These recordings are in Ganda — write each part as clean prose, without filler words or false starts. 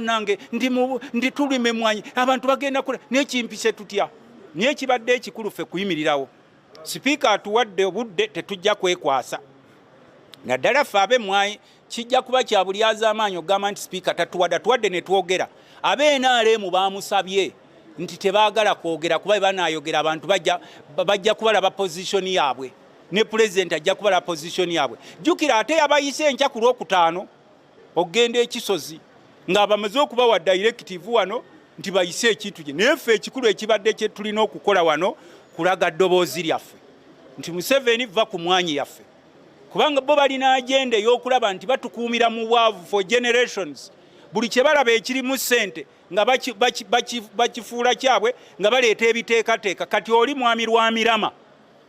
Bannange, ndi tulima emwanyi, abantu bagenda kula naye kimpise tutya? Naye kibadde ekikulu ffe kuyimirirawo. Sipiika atuwadde obudde, tetujja kwekwasa, naddala ffe ab'emmwanyi. Kijja kuba kya bulyazaamaanyi okugamba nti sipiika tatuwadde. Atuwadde ne twogera. Ab'NRM bamusabye nti tebaagala kwogera, kuba banaayogera abantu bajja kubalaba position yaabwe, ne pulezidenti ajja kubalaba position yaabwe. Jjukira ate yabayise enkya ku Lwokutaano okugenda ekisozi nga bamaze okubawa directive wano nti bayise ekintu kye. Naye ffe ekikulu ekibadde kye tulina okukola wano kulaga ddoboozi lyaffe nti Museveni, va ku mwanyi yaffe, kubanga bo balina agenda ey'okulaba nti batukuumira mu bwavu for generations. Buli kye balaba ekirimu ssente nga bakifuula kyabwe, nga baleeta ebiteekateeka. Kati oli mwami Lwamirama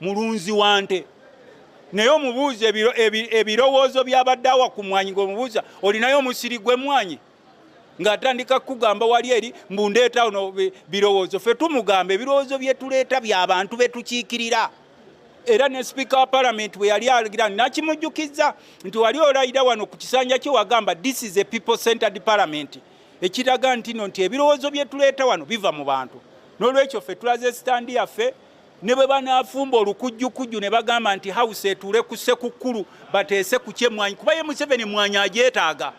mulunzi wa nte, naye omubuuza ebirowoozo byabadde awa ku mwanyi, ngaomubuuza, "Olinayo omusiri gw'emmwanyi?" ng'atandika kugamba wali eri mbu ndeeta ono birowoozo. Ffe tumugamba ebirowoozo bye tuleeta by'abantu betukiikirira. Era ne sipiika wa palamenti bwe yali agira nakimujjukiza nti wali olayira wano ku kisanja kye wagamba, "This is a people centered parliament," ekiraga nti no nti ebirowoozo bye tuleeta wano biva mu bantu. N'olwekyo ffe tulaze stand yaffe, ne bwe banaafumba olukujjukujju ne bagamba nti House etuule ku Ssekukkulu bateese ku kyemwanyi, kuba ye Museveni mwanyi agyetaaga.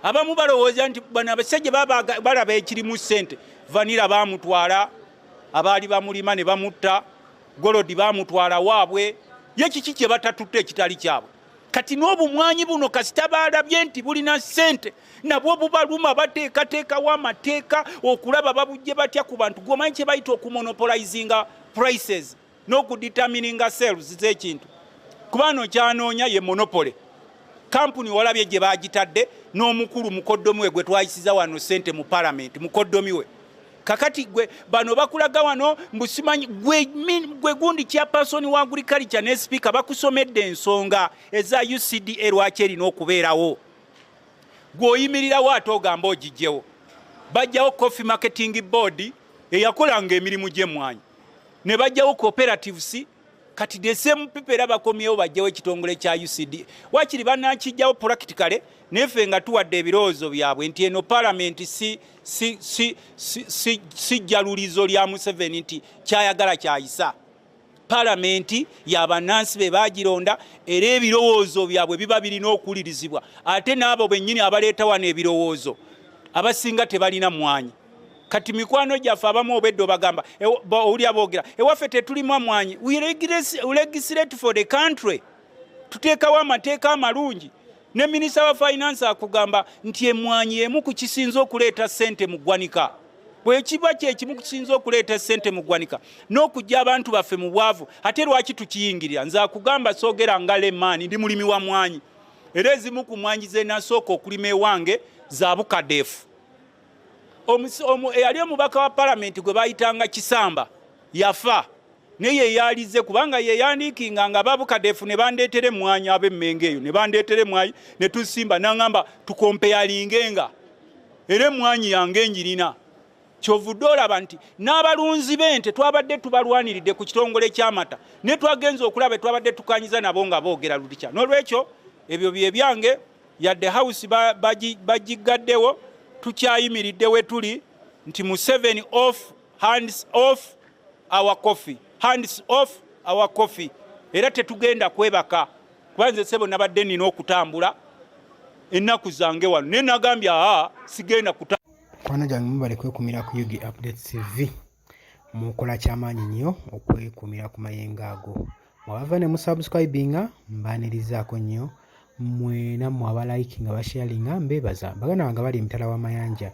Abamu balowooza nti bano abasajja balaba ekirimu ssente. Vanilla bamutwala, abaali bamulima ne bamutta, gold bamutwala waabwe. Ye kiki kye batatutte ekitali kyabwe? Kati n'obumwanyi buno kasita balabye nti bulina ssente, nabwo bubaluma. Bateekateekawo amateeka okulaba babujje batya ku bantu. Gwomanyi kye bayita okumonopolizinga prices n'okudetermininga sales z'ekintu, kuba no kyanoonya ye monopoly. Kampuni walabye gye bagitadde n'omukulu mukoddomi we gwe twayisiza wano ssente mu palamenti, mukoddomi we. Kakati gwe bano bakulaga wano mbusimanyi gwe gundi chairperson wa agriculture ne speaker bakusomedde ensonga eza UCDA, lwaki erina okubeerawo. Gweoyimirirawo ate ogamba ogijjewo. Bajjawo Coffee Marketing Board eyakolanga emirimu gy'emmwanyi, ne bajjawo cooperatives. Kati the same people era bakomyewo bajjawo ekitongole kya UCD. Wakiri banakijjawo practically, neffe nga tuwadde ebirowoozo byabwe nti eno palamenti si jjalulizo lya Museveni nti kyayagala kyayisa. Palamenti yabannansi be bagironda, era ebirowoozo byabwe biba birina okuwulirizibwa. Ate n'abo bennyini abaleeta wano ebirowoozo abasinga tebalina mwanyi. Kati mikwano gyaffe abamu obwedde obagamba, owulya boogera, "Ewaffe tetulimu mwanyi." We legislate for the country, tuteekawo amateeka amalungi. Ne minisita wa finance akugamba nti emwanyi emu ku kisinza okuleeta ssente mu ggwanika. Bwekiba kyekimu kukisinza okuleeta ssente mu ggwanika n'okujja abantu baffe mu bwavu, ate lwaki tukiyingirira? Nze akugamba soogera nga lemaani, ndi mulimi wa mwanyi, era ezimu ku mwanyi ze nasooka okulima ewange za Bucadef. Eyali omubaka wa palamenti gwe bayitanga Kisamba yafa, naye yeyalize kubanga yeyandiikinga nga ba Bucadef ne bandeetera emwanyi, ab'Emmengo eyo ne bandeetera emwanyi ne tusimba, naŋŋamba tukompeyalingenga, era emwanyi yange njirina. Kyovudde olaba nti n'abalunzi b'ente twabadde tubalwaniridde ku kitongole ky'amata, ne twagenza okulaba twabadde tukanyiza nabo nga boogera lutikya. N'olwekyo ebyo bye byange. Yadde House bagigaddewo, tukyayimiridde we tuli nti Museveni off, hands off our coffee, hands off our coffee. Era tetugenda kwebaka, kuba nze sebo nabadde nina okutambula ennaku zange wano, naye nagambye, aa, sigenda kuta. Mikwano gyange, mubale kwekumira ku UG Update TV. Mukola kyamaanyi nnyo okwekumira ku mayengo ago. Mwabava ne musubscribinga, mbaanirizaako nnyo mwena. Mmwe abalikinga, basharinga, mbeebaza. Baganda bange bali emitala w'amayanja,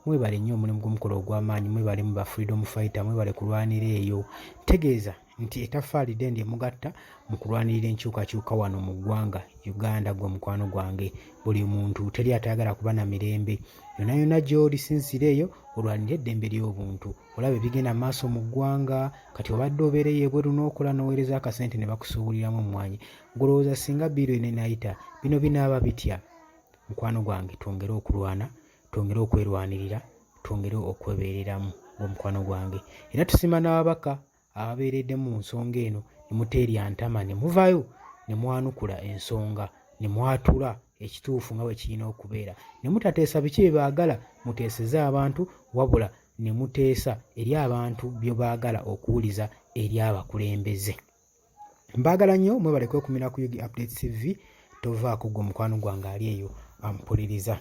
mwebale nnyo omulimu gw'omukola ogw'amaanyi. Mwebale mu ba freedom fighter, mwebale kulwanira eyo. Ntegeeza nti etaffaali ddende emugatta mu kulwanirira enkyukakyuka wano mu ggwanga Uganda. Gwe mukwano gwange, buli muntu, teri atayagala kuba na mirembe. Yonna yonna gy'oli, sinzira eyo olwanire eddembe ly'obuntu. Olaba ebigenda mu maaso mu ggwanga kati. Obadde obeereyo ebweru n'okola n'oweereza akasente ne bakusuubuliramu emmwanyi. Golowooza singa bill eno enaayita, bino binaaba bitya? Mukwano gwange, twongere okulwana, twongere okwerwanirira, twongere okwebeereramu ng'omukwano gwange. Era tusiima n'ababaka ababeeredde mu nsonga eno ne muteerya ntama, ne muvaayo ne mwanukula ensonga ne mwatula. ekituufu nga bwe kirina okubeera. Ne mutateesa biki bye baagala muteeseze abantu wabula ne muteesa eri abantu bye baagala okuwuliza eri abakulembeze. Mbaagala nnyo mwebale kwekumira ku Ug Updates TV tovaako gwe mukwano gwange ali eyo ampuliriza.